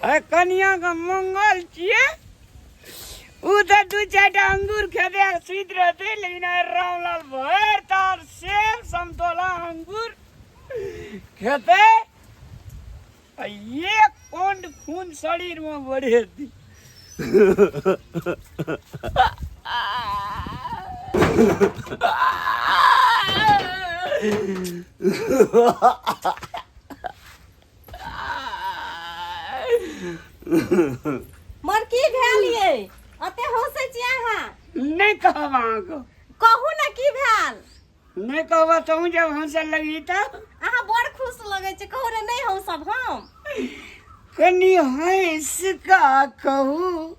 अरे कनिया के मंगल छियै, उ तऽ दू चारिटा अंगूर खेतै आ सुति रहतै, लेकिन आइ रामलाल भरि तार सेब समतोला अंगूर खेतै आ एक पौंड खून शरीरमे बढ़ेतै। मर की भेल ये? अते हंसै छी अहाँ? नहि कहब अहाँके। कहू ने की भेल। नहि कहब तहूँ जब हंसऽ लगही तऽ। अहाँ बड़ खुश लगै छी, कहू ने, नहि हंसब हम। कनि हंसि कऽ कहू,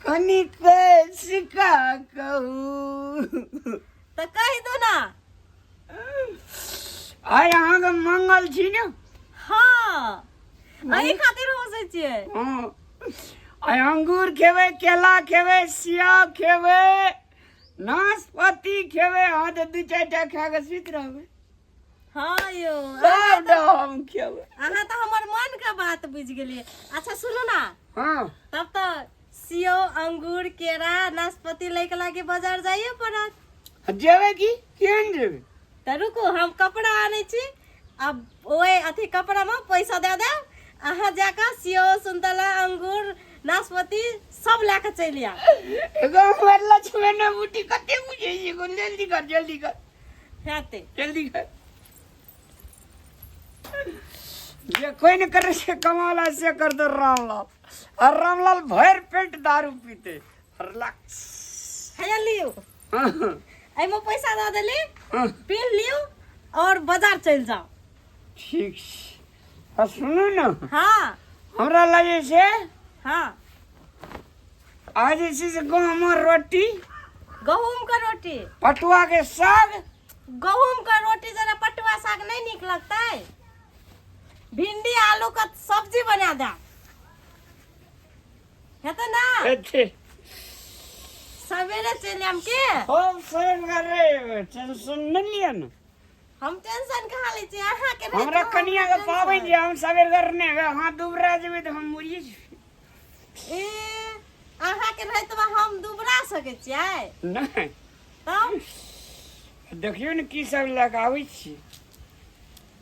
कनि कसि कऽ कहू। तऽ कहि दू ने। आइ अहाँके मंगल छी ने? हाँ, एहि खातिर हंसै छियै। हँ, आइ अंगूर खेबै, केला खेबै, सियाव खेबै, नाशपाती खेबै। अहाँ तऽ दू चारिटा खा कऽ सुति रहबै। हाँ यौ, सबटा हम खेबै। अहाँ तऽ हमर मन के बात बुझि गेलियै। अच्छा सुनू ने। हाँ। तब तऽ सेव, अंगूर, केरा, नाशपाती लैके लागी बाजार जाइए पड़त। जेबै की, केहन जेबै? तऽ रुकू, हम कपड़ा आनै छी। अब ओहि अथी कपड़ामे पैसा दए देब, अहाँ जाकऽ सेव, सुन्तला, अंगूर, नाशपाती सब लए कऽ चलि आयब। एगो हमर लक्ष्मण बूटी कते बुझै छी। जल्दी कर, जल्दी कर। हेतै। जल्दी कर। जे कोई नहीं करे से कमाला से कर दो रामलाल, और रामलाल भर पेट दारू पीते, रिलैक्स। हैया लियौ, एहिमे पैसा दऽ देली, पी लियौ और बाजार चलि जाउ। ठीक छै। आ सुनू ने। हाँ। हमरा लगे छै आज जे छै से गहूँम रोटी। गहूँम के रोटी, पटुआ के साग। गहूँम के रोटी जरा पटुआ साग नहीं नीक लगतै? भिंडी आलू के सब्जी बना दे, हेतै ना? हेतै। सवेरे चलि आयब के? हम स्वयं करे, टेंशन नहीं लिअ ने। हम टेंशन कहाँ लै छी अहाँ के? हमरा कनिया के पाबनि जे हम सबेर घर नहि हेबै, अहाँ दुबरा जेबै तऽ हम मरिए जेबै। ए, अहाँ के रहैत हम दुबरा सकै छियै? नहि। तब देखियौ ने की सब लए कऽ आबै छी।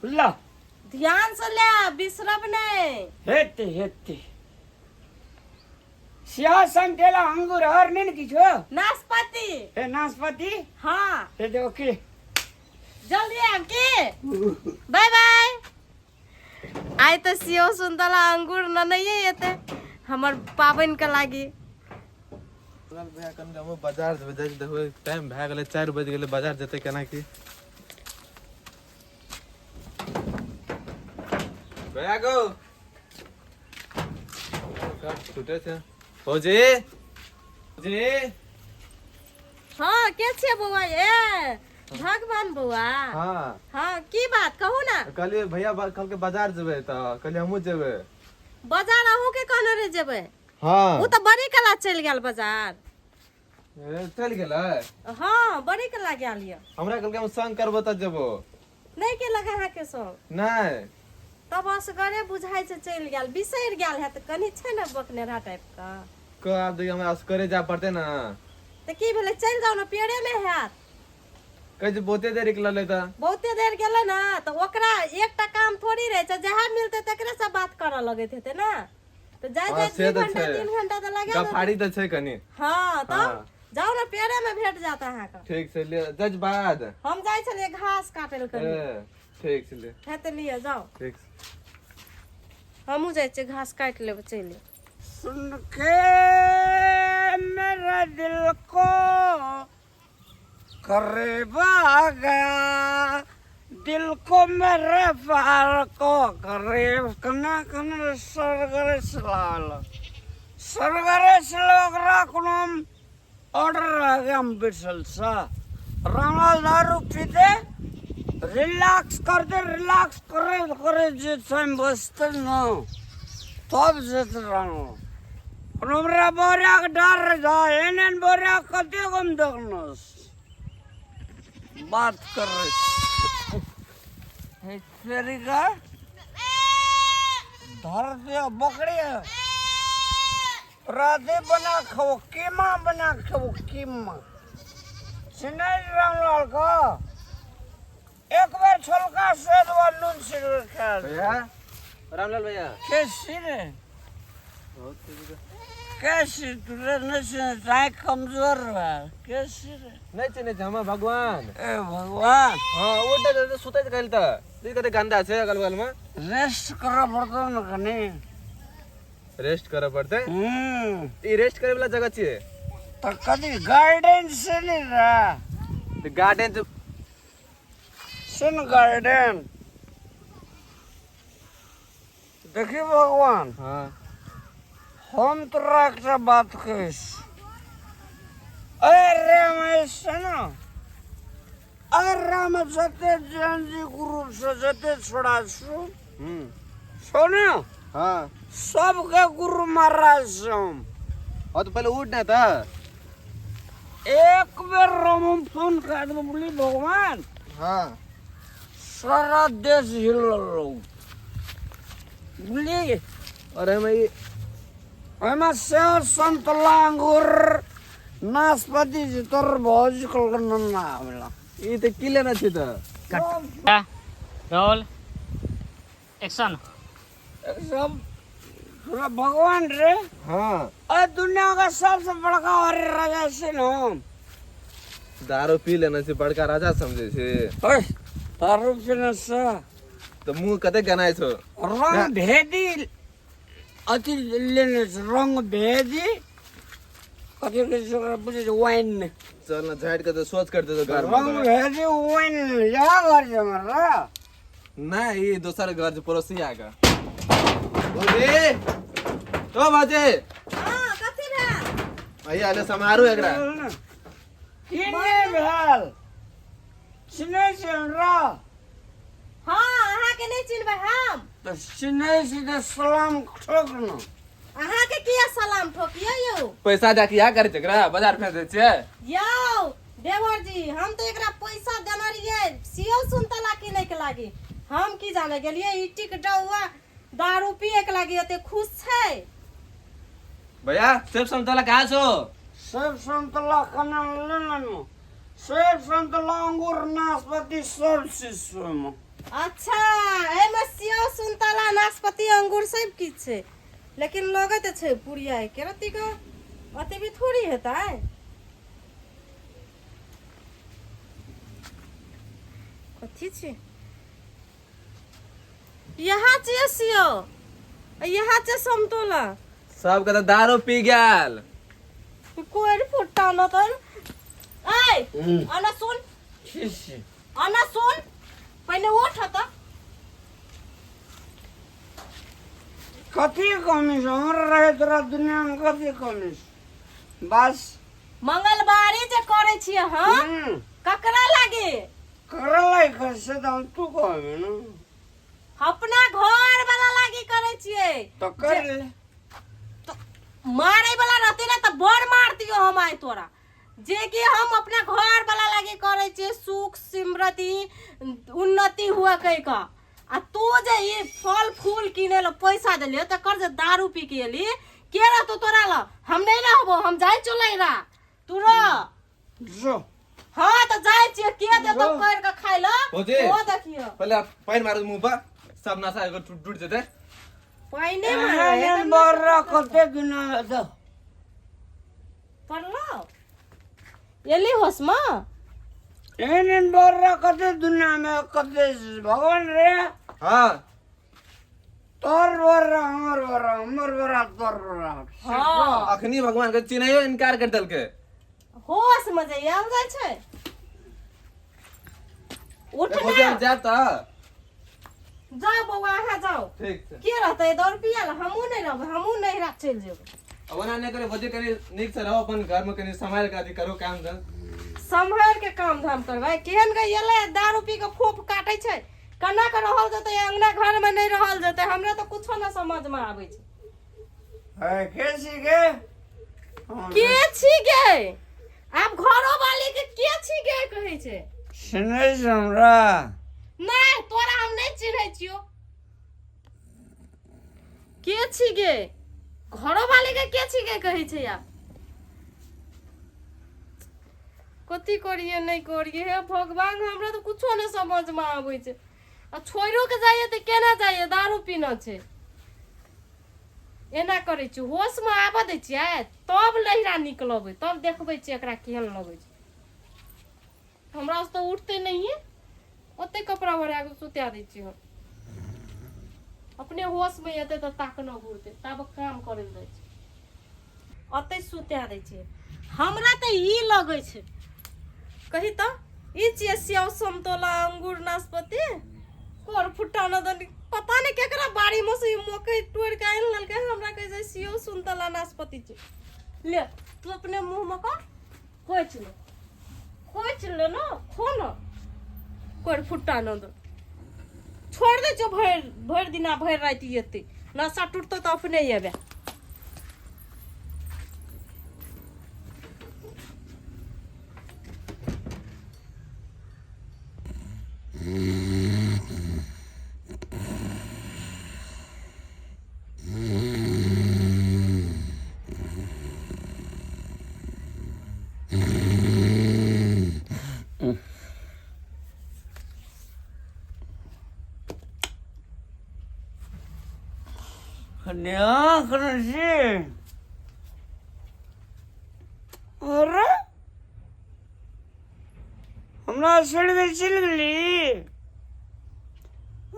ल ध्यान से ले, बिसरब नहि। हेतै हेतै। सियाह संकेला अंगूर और नहीं ने किछो? नाशपाती। ए नाशपाती। हाँ। हे दे, ओके। जल्दी आब के, बाय बाय। आइ तऽ सेव, सुन्तला, अंगूर ननैये एतै हमर पाबनि के लागी। भैया, कनि हमहूँ बाजार जेबै, जाइ देखबै। टाइम भए गेलै, 4 बजि गेलै। बाजार जेतै केना की? भैया गो छूटे छै। फौजी जी। हाँ, के छियै बौआ? ए भगवान बौआ? हाँ। हाँ, की बात, कहू ना। कहलियै भैया कहलकै बाजार जेबै, तऽ कहलियै हमहूँ जेबै। बाजार अहूँ के कहने रहे जेबै? हाँ। ओ तऽ बड़ी कला चलि गेल बाजार। ए, चलि गेलै? हाँ, बड़ी कला गेल यऽ। हमरा कहलकै हम संग करबो तऽ जेबो। नहि केलक अहाँके संग? नहि। तब असगरे बुझाइ छै चलि गेल, बिसरि गेल हैत। कनि छै ने बकनेरा टाइप के। कह आब देखियौ, हमरा असगरे जाय पड़तै ने। तऽ की भेलै, चलि जाउ ने, पेड़े मे हैत। कहै छै बहुते देर निकललै तऽ। बहुते देर गेलै ने तऽ ओकरा एकटा काम थोड़ी रहै छै, जहाँ मिलतै तकरे से बात करऽ लगैत हेतै ने, तऽ जाय हाँ, जाय से 2 तऽ घंटा छै। 3 घंटा तऽ लगा देतै। गफारी तऽ छै कनि। हाँ, तब हाँ। जाउ ने, पेड़े मे भेट जायत अहाँके। ठीक छै, ले जाइ छी बाद। हम जाइ छलियै घास काटै लए कनि। ए, ठीक छै, ले। हे तऽ लिअ, जाउ। ठीक छै। हमहूँ जाइ छियै, घास काटि लेबै, चलि आयब। सुन के मेरा दिल को करीब आ गया, दिल को मेरे पार को करीब। कना कना सरगरे लाल सरगरे ओकरा कोनो ऑर्डर आ गया। हम बैठल सा रामलाल दारू पीते रिलैक्स करते, रिलैक्स करे करे जे टाइम बचते न तब जेते रामलाल। हमरा बोराके डर जा, एहन एहन बोरा कतेक हम देखलहुँ। बात कर तरीका धर दे बकरी राधे बना खाओ, कीमा बना खाओ, कीमा। चिन्है रामलाल का एक बार छोलका से दो नून सिगरेट खा। भैया, रामलाल भैया। कैसी रे, कैसी? तुरे नहीं चाहे कमजोर बा, कैसी रे? नहि चिन्है छै हमर भगवान। ए भगवान। हँ, ओटा तऽ सुतैत गेल तऽ देख कते गन्दा छै अगल बगल में। रेस्ट करऽ पड़तौ ने कनी। रेस्ट करऽ पड़तै? हम्म। ई रेस्ट करे वाला जगह छियै? तऽ कथी गार्डन से नहीं रहा? तऽ गार्डन तऽ सुन, गार्डन देखी भगवान। हाँ। हम तोरा एकटा बात कहै छी। अरे मैं न, अरे जते जैन जी ग्रुप से जते छोड़ा छु छौ ने? हाँ। सबके गुरु महाराज से हम। हाँ, तो पहले उठ ना था। एक बेर हम फोन कर देबो, बोली भगवान। हाँ। सारा देश हिल लोग, बुझलियै? और हम ई ओहिमे सेब, संतोला, अंगूर, नाशपाती जे तोर भौजी कहलकै ना आवेला। ई तऽ की लेना छै तऽ? Roll action. सब तोरा भगवान रे। हाँ। और दुनिया का सबसे बड़का हरि राजा से न हम। दारू पी लेना छै, बड़का राजा समझे छै। ओए, दारू पीने से तऽ मुंह कते गनाइ छौ। रंग भेदी अथी लेने छै, रंग भेदी कथी कहै छै ओकरा, बुझै छै, वाइन। चल न, झाड़ि के तऽ सोच कर देतो घर में। रंग भेदी वाइन यहाँ घर छै हमरा। नहीं, ई दोसर घर छै, पड़ोसी आके। भौजी, ओ भौजी। हाँ, कथी भेल? भैया, ले समारू एकरा। की नहि भेल? चिन्है छै हमरा? हाँ, अहाँके नहि चिन्हबै हम? तऽ चिन्है छी तऽ सलाम ठोक न। अहाँके किया सलाम ठोकियो यौ? पैसा दए के इएह करै छै, एकरा बाजार फेंक दै छियै। यौ देवर जी, हम तऽ एकरा पैसा देने रहियै सियो सुनतला किनै के लागी। हम की जाने गेलियै ई टिक डौआ दारू पिए के लागी एते खुश छै। भैया, सेब समतोला कहाँ छौ? सेब संतोला कना लेने, सेब संतोला, अंगूर, नाशपाती सब चीज छै ओहिमे। अच्छा, एहिमे सेव, सुनतला, नाशपाती, अंगूर सब किछु छै, लेकिन लगैत तऽ छै पुड़िया के रत्ती के ओते भी थोड़ी हेतै। कथी छै? यहाँ छियै सेव, यहाँ छै समतोला। सबके तऽ दारू पी गेल। कोरि फुट्टा न तर। ऐ अना सुन। ठीक छै। अना सुन, पहिने उठ तऽ। कथी कमी छै हमरा रहे तोरा दुनियामे? कथी कमी छै बस? मंगलवारी जे करै छियै हम, ककरा लागे? करलै से तऽ हम तू कहबे ने। अपना घर वाला लागी करै छियै। तऽ कर ले। मारे वाला रहते ना तऽ बड़ मारतियो हम आइ तोरा। जे कि हम अपना घर वाला लागी करै छियै, सुख समृद्धि उन्नति हुआ कहि कऽ, आ तू जे ई फल फूल किने ला पैसा देलियो, तकर जे दारू पी के एली, के रहतो तोरा ला? हम नहीं रहबो, हम जाइ चलै रा, तू रह। जो। हाँ, तऽ जाइ छियै, के देतो कर के खाइ ला? भौजी। ओ देखियो। पहिले पानि मारू मुंह पर, सब नशा एकर टूट टूट जेतै। पाइने एहन मारे। एहन बड़ कते दुनियामे दो। पड़लो एली होशमे। एहन एहन बड़ कते दुनियामे कते भगवान रे। हाँ। तोर बड़, हमर बड़, हमर बड़, तोर बड़। हाँ। अखनी भगवान के चिन्हैयो इनकार कर देलकै। होश में जे आयल जाइ छै, उठ। भौजी, हम ना जायब तऽ। जाउ बौआ, अहाँ जाउ। ठीक छै। के रहतै दौड़ पिया लए? हमहूँ नहि रहबै, हमहूँ नैहरा चलि जेबै। अब ओना नहि करे भौजी, कनि नीक से रहो अपन घर में, कनि सम्हारि के अथी करू काम धाम। सम्हारि के काम धाम करबै? केहन के एलै, दारू पी के फोफ काटै छै। केना के रहल जेतै? अंगना घर में नहि रहल जेतै। हमरा तऽ कुछो नहि समझ में आबै छै। है के छी गे? के छी गे? आब घरो वाली के के छी गे कहै छै। चिन्है छी हमरा? नहि, तोरा हम नहि चिन्है छियौ। के छी गे? घरो वाली के के छी गे कहै छै। आब कथी करिए नहि करिए, हे भगवान, हमरा तऽ कुछो नहि समझमे आबै छै। आ छोड़ियो के जाइए तऽ केना जाइए? दारू पीना छै। एना करै छियै, होशमे आबऽ दै छियै तब नैहरा निकलबै, तब देखबै छियै एकरा केहन लगै छै। हमरा से तऽ उठते नहिए, ओते कपड़ा ओढ़ा कऽ सुता दै छियै हम। अपने होशमे एतै तऽ ताकनो घुरतै, तब काम करै लए जाइ छै। ओतै सुता दै छियै। हमरा तऽ ई लगै छै, कही तऽ ई छियै सेव, समतोला, अंगूर, नाशपाती, कोर फुट्टा न दनी, पता नहि केकरा बाड़ी में से ई मकई तोड़ के आनि लेलकै। हमरा कहै छै सेव, सुनतला, नाशपाती छै। ले तू अपने मुंह में कर, खोचि ले, खोचि ले न, खो न। कोर फुट्टा न दो, छोड़ दे छौ। भरि भरि दिना भरि राति एतै, नशा टूटतौ तऽ अपने एबै। कन्या करै छी? अरे, हमरा छोड़ि कऽ चलि गेली,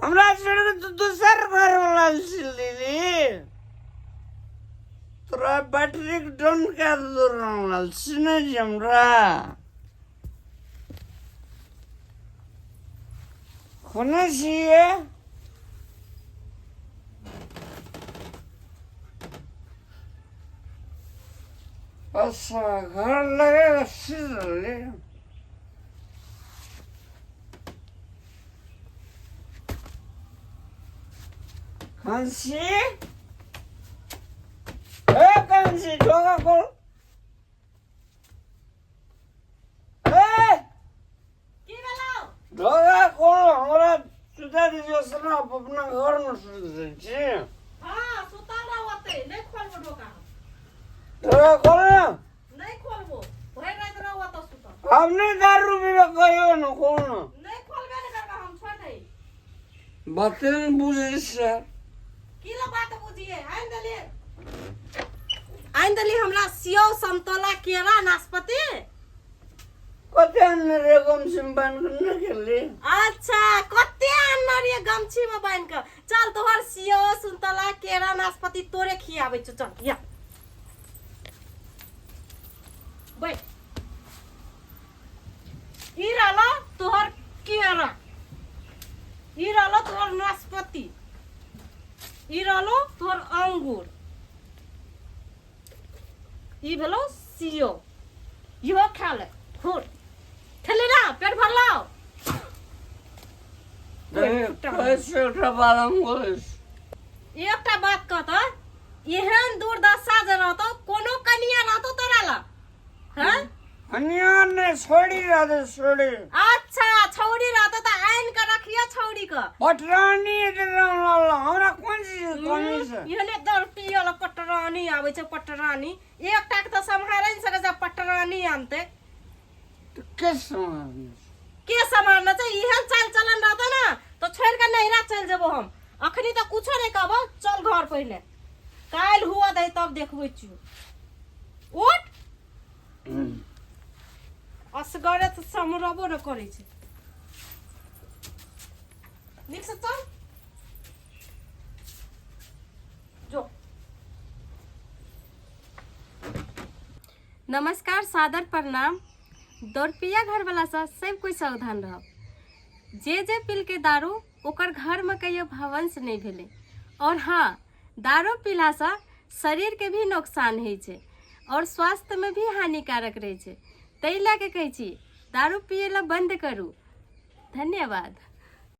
हमरा छोड़ि कऽ तू दोसर घर वाला चलि देली। तोरा बैटरीक डाउन कए देलहुँ। रामलाल, सुनै छी हमरा? कोने छियै? अच्छा, घर लगेगा सीधे। कंसी, ए कंसी, ढोका खोल। ए! की भेलौ? ढोका खोल। हमरा सुता दियौ से ना, अपना घर में सुत जाइ छी। हँ, सुतल रह ओतै, नहि खोलबो ढोका हम। ढोका खोल ना। नहि खोलबो, भरि राति रह ओतऽ सुतल। हम नहीं दारू पीबे कहियो न। खोल ना। नहि खोलबे नहि करबै हम, छोड़ दही। बाते नहि बुझै छै। की ला बात बुझिए? आनि देली, आनि देली हमरा सेव, समतोला, केरा, नाशपाती। कते आनने रे गमछीमे बान्हि कऽ नहि खेली? अच्छा, कते आनने रहियै गमछी में बान्हि कऽ? चल, तोहर सेव, सुनतला, केरा, नाशपाती तोरे खियाबै छौ। चल, या बैठ। ई रहलो तोहर केरा, ई रहलो तोहर नाशपाती, ई रहलो तोहर अंगूर, ई भेलो सियो। इहो खा ले। खुर खेली ना, पेट भरलो? कैसे एकटा बादाम बोलिस? एकटा बात कहत, एहन दुर्दशा जे रहतो, कोनो कनिया रहतो तोरा ला? हाँ? कनिया ने, छोड़ी रहते, छोड़ी। अच्छा, छौड़ी रहतो तऽ आनि कऽ रखियो छौड़ी के। पटरानी रामलाल, हमरा कोन चीज के कमी छै? एहने दर पियल पटरानी आबै छै। पटरानी एकटा के तऽ सम्हारे नहि सकै छै, पटरानी आनतै। तऽ के सम्हारने छै? के सम्हारने छै? एहन चाल चलन रहतै ने तऽ छोड़ि कऽ नैहरा चलि जेबो हम। अखनी तऽ कुछो नहि कहबो, चल घर पहिले। काल्हि हुअ दे, तब देखबै छियौ। उठ। असगरे तऽ सम्हरबो नहि करै छै। नीकसँ चल, जो। नमस्कार, सादर प्रणाम। दौड़पिया घरवला से सब कोई सावधान रहब। जे जे पीलकै दारू, ओकर घरमे कहियो भवंश नहि भेलै। और हाँ, दारू पीलासँ शरीरके भी नुकसान होइ छै और स्वास्थ्यमे भी हानिकारक रहै छै। ताहि लए कऽ कहै छी, दारू पियै लए बन्द करू। धन्यवाद।